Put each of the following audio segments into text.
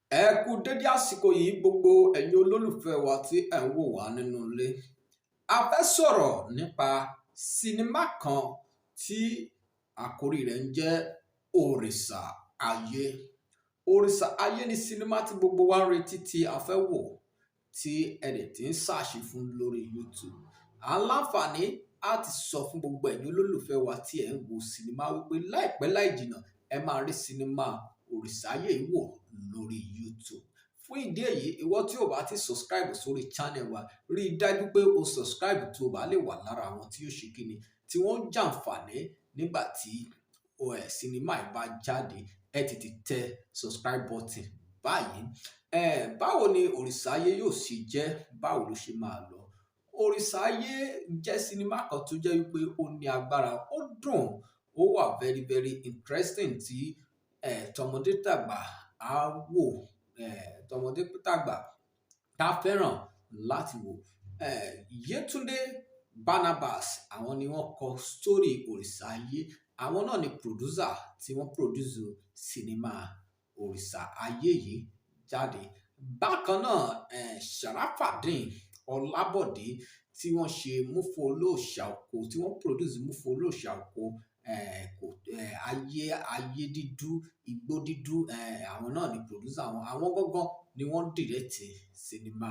Ẹ kú dédé àsìkò yìí, gbogbo ẹ̀yin olólùfẹ́ wa tí ẹ̀ ń wò wá nínú ilé. A fẹ́ sọ̀rọ̀ nípa sinimá kan tí àkórí rẹ̀ ń jẹ́ Òrìṣà Ayé. Òrìṣà Ayé ni sinimá tí gbogbo wa ń retí, tí a fẹ́ wò, tí ẹ dẹ̀ ti ń search fún lórí YouTube. À ń láǹfààní á ti sọ fún gbogbo ẹ̀yin olólùfẹ́ wa tí ẹ̀ ń wo sinimá wípé láìpẹ́ láì jìnà, ẹ máa rí sinimá Òrìṣà Ayé yìí wò lórí YouTube. Fún ìdí èyí, ìwọ tí o bá ti subscribe sórí channel wa, rí i dájú pé o subscribe, tó o bá lè wà lára àwọn tí yóò ṣe kíni, tí wọ́n ń jàǹfààní nígbà tí sinimá yìí bá jáde. Ẹ tètè tẹ subscribe button báyìí. Báwo ni Òrìṣà Ayé yóò ṣe jẹ́? Báwo ló ṣe máa lọ? Òrìṣà Ayé jẹ́ sinimá kan tó jẹ́ wípé ó ní agbára, ó dùn, ó wà very very interesting, tí tọmọdé tàgbà á wò, tọmọdé tàgbà tá fẹ́ràn láti wò. Yétúndé Barnabas, àwọn ni wọ́n kọ story Òrìṣà Ayé. Àwọn náà ni producer tí wọ́n produce sinimá Òrìṣà Ayé yìí jáde. Bákan náà, Sharafadeen Ọlábọ̀dé, tí wọ́n ṣe Múfú Olóòṣà Oko, tí wọ́n produce Múfú Olóòṣà Oko, kò ayé ayé dídú, igbó dídú, àwọn náà ni producer wọn. Àwọn gangan ni wọ́n direct sinimá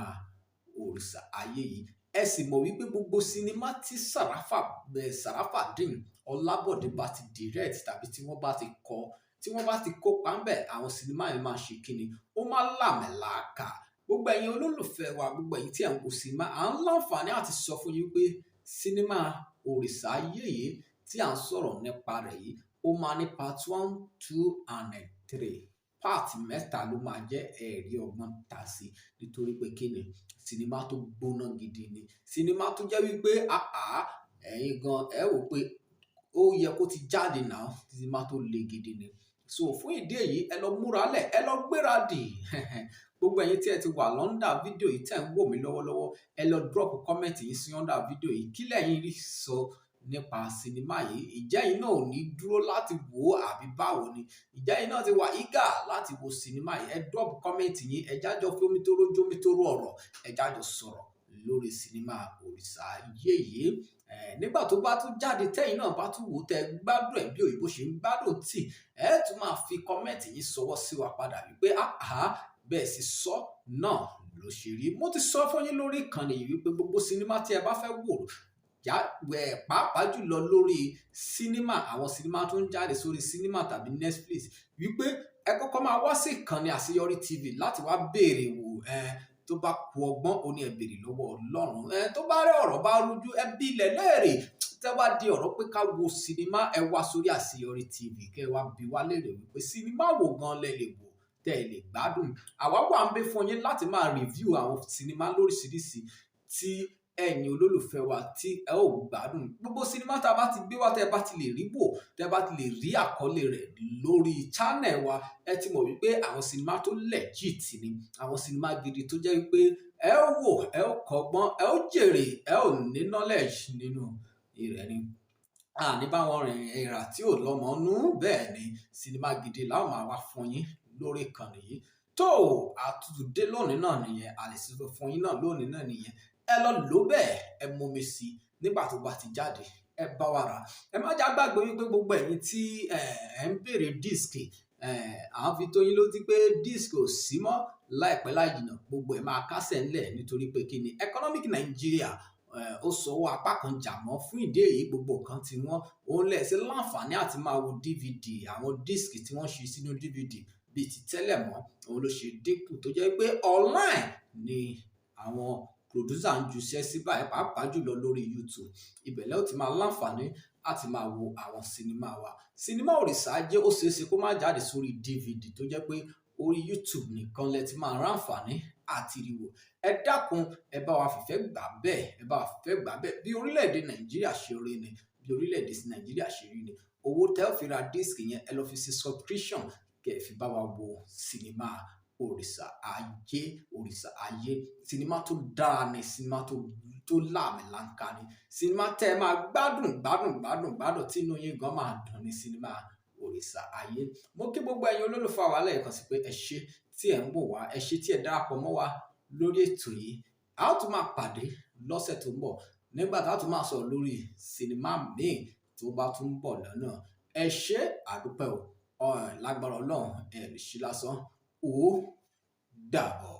Òrìṣà Ayé yìí. Ẹ sì mọ̀ wípé gbogbo sinimá tí Sharafadeen Ọlábọ̀dé bá ti direct tàbí tí wọ́n bá ti kọ, tí wọ́n bá ti kópa ńbẹ̀, àwọn sinimá yẹn máa ṣe kíni, ó máa làmìlaaka. Gbogbo ẹ̀yin olólùfẹ́ wa, gbogbo ẹ̀yin tí ẹ̀ ń wo sinimá, à ń láǹfààní àti sọ fún yín pé sinimá Òrìṣà Ayé yìí tí à ń sọ̀rọ̀ nípa rẹ̀ yìí, ó máa ní part one, two and three. Part mẹ́ta ló máa jẹ́. Ẹ̀rí ọgbọ́n ta sí, nítorí pé kí ni, sinimá tó gbóná gidi ni, sinimá tó jẹ́ wípé àá ẹ̀yin gan ẹ wò pé ó yẹ kó ti jáde náà. Sinimá tó le gidi ni. So fún ìdí èyí, ẹ lọ múra lẹ̀, ẹ lọ gbéradì. Gbogbo ẹ̀yin tí ẹ ti wà l'under fídíò yìí, tẹ̀ ń wò mí lọ́wọ́lọ́wọ́, ẹ lọ drop comment yín sí under fídíò yìí. Kí lẹ̀yin rí sọ nípa sinimá yìí? Ìjẹ́ yín náà ò ní dúró láti wò ó, àbí báwo ni? Ìjẹ́ yín náà ti wà eager láti wo sinimá yìí? Ẹ drop comment yín, ẹ jájọ fi omi tó rójú omi tó rú ọ̀rọ̀, ẹ jájọ sọ̀rọ̀ lórí sinimá Òrìṣà Ayé yìí. Nígbà tó bá tún jáde, tẹ́yìn náà bá tún wò, tẹ́ gbádùn ẹ̀ bí òyìnbó ṣe ń gbádùn tíì, ẹ tún máa fi comment yín sọwọ́ sí wa padà wípé àhá, bẹ́ẹ̀ sì sọ náà ló ṣe rí. Mo ti sọ fún yín lórí ìkànnì yìí wípé gbogbo sinimá tí ẹ bá fẹ́ wò, pàápàá jùlọ lórí sinimá, àwọn sinimá tó ń jáde sórí sinimá tàbí Netflix, wípé ẹ kọ́kọ́ máa wá sí ìkànnì Àṣeyọrí TV láti wá béèrè wò. Ẹ tó bá ku ọgbọ́n, ó ní ẹ béèrè lọ́wọ́ Ọlọ́run. Ẹ tó bá rí ọ̀rọ̀ bá rújú, ẹ bí ilẹ̀ léèrè. Tẹ́ wá di ọ̀rọ̀ pé ká wo sinimá, ẹ wá sórí Àṣeyọrí TV, kẹ́ ẹ wá bi wá léèrè wípé sinimá wo gan lẹ lè wò, tẹ́ ẹ lè gbádùn. Àwa wà ń bẹ fún yín láti máa review àwọn sinimá lóríṣiríṣi tí ẹ̀yin olólùfẹ́ wa tí ẹ ó gbádùn. Gbogbo sinimá tá a bá ti gbé wá, tẹ́ ẹ bá ti lè rí wò, tẹ́ ẹ bá ti lè rí àkọlé rẹ̀ lórí channel wa, ẹ ti mọ̀ wípé àwọn sinimá tó legit ni, àwọn sinimá gidi tó jẹ́ wípé ẹ ó wò, ẹ ó kọ́gbọ́n, ẹ ó jèrè, ẹ ó ní knowledge nínú rẹ̀ ni. Àní báwọn rìnrìn ìrà tí ò lọ́mọ nú. Bẹ́ẹ̀ ni, sinimá gidi láwọn máa wá fún yín lórí ìkànnì yìí. Tó àtúntò dé lónìí náà nìyẹn, a lè sọ fún yín náà lónìí náà nìyẹn. Ẹ lọ lò bẹ́ẹ̀, ẹ mumi sí i. Nígbà tó bá ti jáde, ẹ bá wa rà. Ẹ má já gbàgbé wípé gbogbo ẹ̀yin tí ẹ ń béèrè disc, à ń fi tó yín létí pé disc ò sí mọ́. Láìpẹ́ láì jìnnà, gbogbo ẹ̀ máa kásẹ̀ ńlẹ̀, nítorí pé kí ni, economic Nigeria ó sọwọ́ apá kan jà mọ́. Fún ìdí èyí, gbogbo nǹkan tí wọ́n òun lẹ̀ sí láǹfààní àti máa wo DVD, àwọn disc tí wọ́n ṣe sínú DVD bíi ti tẹ́lẹ̀ mọ́, òun ló ṣe dínkù, tó jẹ́ pé online ni àwọn producer ń juṣẹ́ sí báyìí, pàápàá jùlọ lórí YouTube. Ibẹ̀ lẹ́ ó ti máa láǹfààní láti máa wo àwọn sinimá wa. Sinimá Òrìṣà Ajé, ó ṣeé ṣe kó má jáde sórí DVD, tó jẹ́ pé orí YouTube nìkan lẹ ti máa ráǹfààní àti rí wò. Ẹ dákun, ẹ bá wa fìfẹ́ gbà bẹ́ẹ̀, ẹ bá wa fìfẹ́ gbà bẹ́ẹ̀. Bí orílẹ̀-èdè Nàìjíríà ṣe rí ni, bí orílẹ̀-èdè Nàìjíríà ṣe rí ni. Owó tẹ́ ò fi ra disc yẹn, ẹ lọ fi ṣe subscription, kẹ́ ẹ fi bá wa wo sinimá Òrìṣà Ayé. Òrìṣà Ayé, sinimá tó dára ni, sinimá tó láàmìlanka ni, sinimá tẹ́ ẹ máa gbádùn gbádùn gbádùn gbádùn, tí inú yín gan máa dùn ní sinimá. Òrìṣà Ayé. Mo kí gbogbo ẹ̀yin olólùfẹ́ wa lẹ́ẹ̀kan sí pé ẹ ṣé tí ẹ̀ ń wò wá, ẹ ṣé tí ẹ darapọ̀ mọ́ wa lórí ètò yìí. A ó tún máa pàdé lọ́sẹ̀ tó ń bọ̀ nígbà tá a tún máa sọ̀rọ̀ lórí sinimá míì tó bá tún bọ̀ lọ́nà. Ẹ ṣé, àdúpẹ́ o. Lágbára Ọlọ́run, ẹ lè ṣí lásán. Ó dàbọ̀.